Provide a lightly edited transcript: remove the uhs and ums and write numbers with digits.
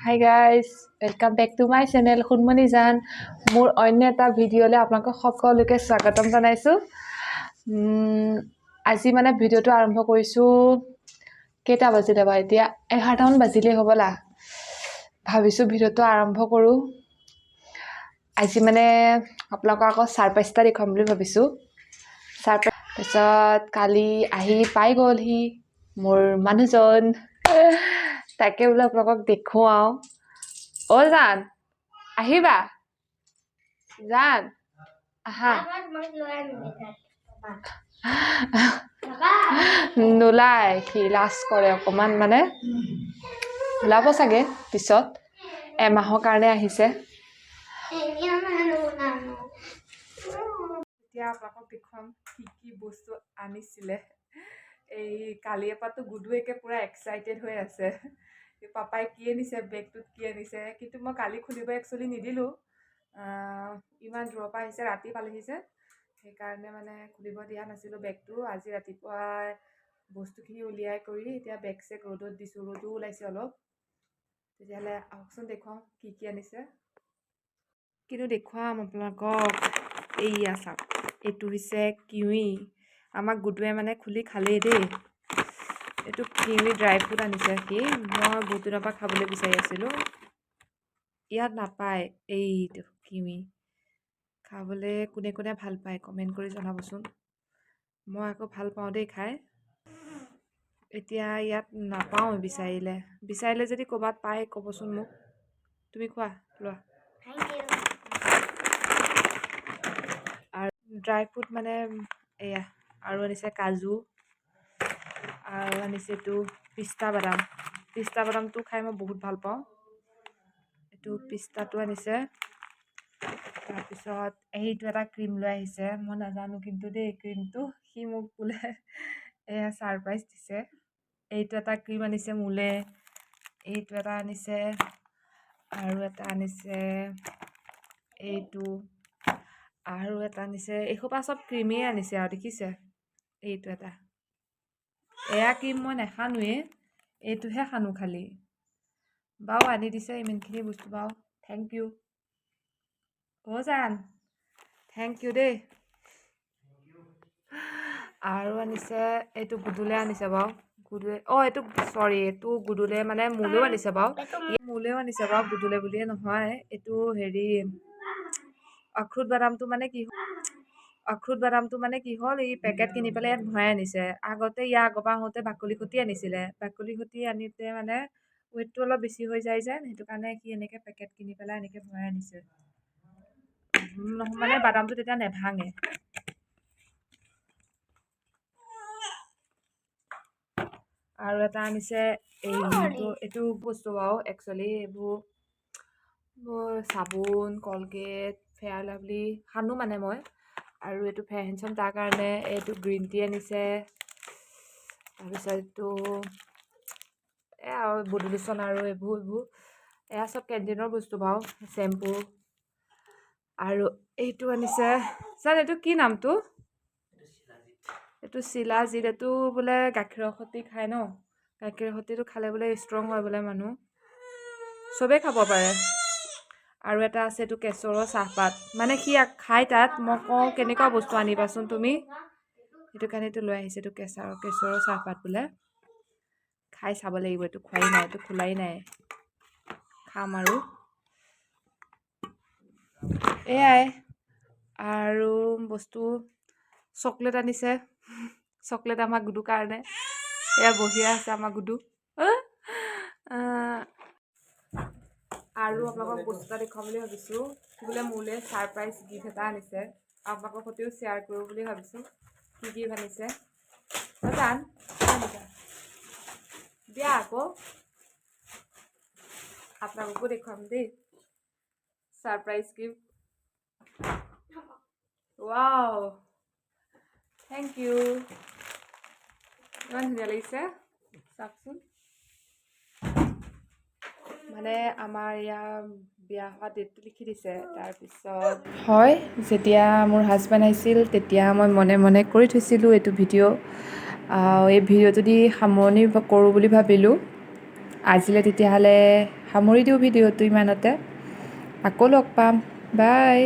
Hi guys, welcome back to my channel Sonmoni জান। মোৰ অন্য এটা ভিডিঅ'লৈ আপোনালোকক সকলোকে স্বাগতম জনাইছোঁ। আজি মানে ভিডিঅ'টো আৰম্ভ কৰিছোঁ, কেইটা বাজিলে বাৰু এতিয়া? 11টামান বাজিলেই হ'বলা। ভাবিছোঁ ভিডিঅ'টো আৰম্ভ কৰোঁ। আজি মানে আপোনালোকক আকৌ ছাৰপ্ৰাইজ এটা দেখুৱাম বুলি ভাবিছোঁ। ছাৰপ্ৰাইজ তাৰপিছত কালি আহি পাই গ'লহি মোৰ মানুহজন, তাকে বোলো আপোনালোকক দেখুৱাওঁ। অ' জান, আহিবা জান, আহা। নোলায় সি, লাজ কৰে অকণমান, মানে ওলাব চাগে পিছত। এমাহৰ কাৰণে আহিছে। এতিয়া আপোনালোকক দেখুৱাম কি কি বস্তু আনিছিলে। এই কালিৰ পৰাতো গুডু একে পূৰা এক্সাইটেড হৈ আছে, পাপাই কি আনিছে, বেগটোত কি আনিছে। কিন্তু মই কালি খুলিব একচুৱেলি নিদিলোঁ, ইমান দূৰৰ পৰা আহিছে, ৰাতি পালেহি যে, সেইকাৰণে মানে খুলিব দিয়া নাছিলোঁ বেগটো। আজি ৰাতিপুৱা বস্তুখিনি উলিয়াই কৰি এতিয়া বেগ চেগ ৰ'দত দিছোঁ, ৰ'দো ওলাইছে অলপ। তেতিয়াহ'লে আহকচোন দেখুৱাওঁ কি কি আনিছে। কিন্তু দেখুৱাম আপোনালোকক। এইয়া চাওক, এইটো হৈছে কিউই। আমাক গুডুৱে মানে খুলি খালেই দেই। এইটো কিউই ড্ৰাই ফ্ৰুট আনিছে সি, মই বহুত দিনৰ পৰা খাবলৈ বিচাৰি আছিলোঁ, ইয়াত নাপায়। এইটো কিউই খাবলৈ কোনে কোনে ভাল পায় কমেণ্ট কৰি জনাবচোন। মই আকৌ ভাল পাওঁ দেই খাই। এতিয়া ইয়াত নাপাওঁ, বিচাৰিলে বিচাৰিলে যদি ক'ৰবাত পায় ক'বচোন মোক। তুমি খোৱা লোৱা। আৰু ড্ৰাই ফ্ৰুট মানে এয়া আৰু আনিছে কাজু, আৰু আনিছে এইটো পিস্তা বাদাম। পিস্তা বাদামটো খাই মই বহুত ভাল পাওঁ, এইটো পিস্তাটো আনিছে। তাৰপিছত এইটো এটা ক্ৰীম লৈ আহিছে, মই নাজানো কিন্তু দেই ক্ৰীমটো, সি মোক বোলে এয়া ছাৰপ্ৰাইজ দিছে। এইটো এটা ক্ৰীম আনিছে মোলৈ, এইটো এটা আনিছে, আৰু এটা আনিছে এইটো, আৰু এটা আনিছে। এইসোপা চব ক্ৰীমেই আনিছে আৰু দেখিছে। এইটো এটা, এয়া ক্ৰীম মই নাসানোৱেই, এইটোহে সানো খালি। বাৰু আনি দিছে ইমানখিনি বস্তু, বাৰু thank U. অ' জান, thank U দেই। আৰু আনিছে এইটো গুডুলে আনিছে বাৰু, গুডুৱে, অ' এইটো চৰি, এইটো গুডুলে মানে মোলৈও আনিছে বাৰু, মোলৈও আনিছে বাৰু, গুডুলে বুলিয়ে নহয়। এইটো হেৰি আখৰোট বাদামটো মানে কি, আখৰোট বাদামটো মানে কি হ'ল, এই পেকেট কিনি পেলাই ইয়াত ভৰাই আনিছে। আগতে ইয়াৰ আগৰ পৰা আহোঁতে বাকলি খুটি আনিছিলে, বাকলি খুটি আনোতে মানে ৱেইটটো অলপ বেছি হৈ যায় যে, সেইটো কাৰণে সি এনেকৈ পেকেট কিনি পেলাই এনেকৈ ভৰাই আনিছে। মানে বাদামটো তেতিয়া নেভাঙে। আৰু এটা আনিছে এইটো, এইটো বস্তু বাৰু একচুৱেলি এইবোৰ চাবোন, কলগেট, ফেয়াৰ লাভলি সানো মানে মই। আৰু এইটো ফেয়াৰ হেণ্ডচাম, তাৰ কাৰণে এইটো গ্ৰীণ টি আনিছে। তাৰপিছত এইটো এয়া আৰু বডি লোচন আৰু এইবোৰ এইবোৰ এয়া চব কেণ্টিনৰ বস্তু বাৰু, চেম্পু। আৰু এইটো আনিছে, ছাৰ এইটো কি নামটো? এইটো চিলাজিত, এইটো বোলে গাখীৰৰ সৈতে খায় ন, গাখীৰৰ সৈতেটো খালে বোলে ষ্ট্ৰং হয় বোলে মানুহ, চবেই খাব পাৰে। আৰু এটা আছে এইটো কেশৰৰ চাহপাত, মানে সি খায় তাত, মই কওঁ কেনেকুৱা বস্তু আনিবাচোন তুমি, সেইটো কাৰণে এইটো লৈ আহিছে। এইটো কেশৰৰ চাহপাত বোলে, খাই চাব লাগিব। এইটো খোৱাই নাই, এইটো খোলাই নাই, খাম আৰু। এয়াই আৰু বস্তু, চকলেট আনিছে, চকলেট আমাৰ গুডুৰ কাৰণে। এয়া বহিয়ে আছে আমাৰ গুডু। আৰু আপোনালোকক বস্তু এটা দেখুৱাম বুলি ভাবিছোঁ, বোলে মোলৈ ছাৰপ্ৰাইজ গিফ্ট এটা আনিছে, আপোনালোকৰ সৈতেও শ্বেয়াৰ কৰোঁ বুলি ভাবিছোঁ। কি গিফ্ট আনিছে জান দিয়া, আকৌ আপোনালোককো দেখুৱাম দেই surprise gift. Wow, thank you, ইমান ধুনীয়া লাগিছে চাওকচোন। মানে আমাৰ ইয়াৰ বিয়া হোৱা ডেটটো লিখি দিছে। তাৰপিছত হয়, যেতিয়া মোৰ হাজবেণ্ড আহিছিল তেতিয়া মই মনে মনে কৰি থৈছিলোঁ এইটো ভিডিঅ'। এই ভিডিঅ'টো দি সামৰণি কৰোঁ বুলি ভাবিলোঁ। আজিলৈ তেতিয়াহ'লে সামৰি দিওঁ ভিডিঅ'টো ইমানতে। আকৌ লগ পাম, বাই।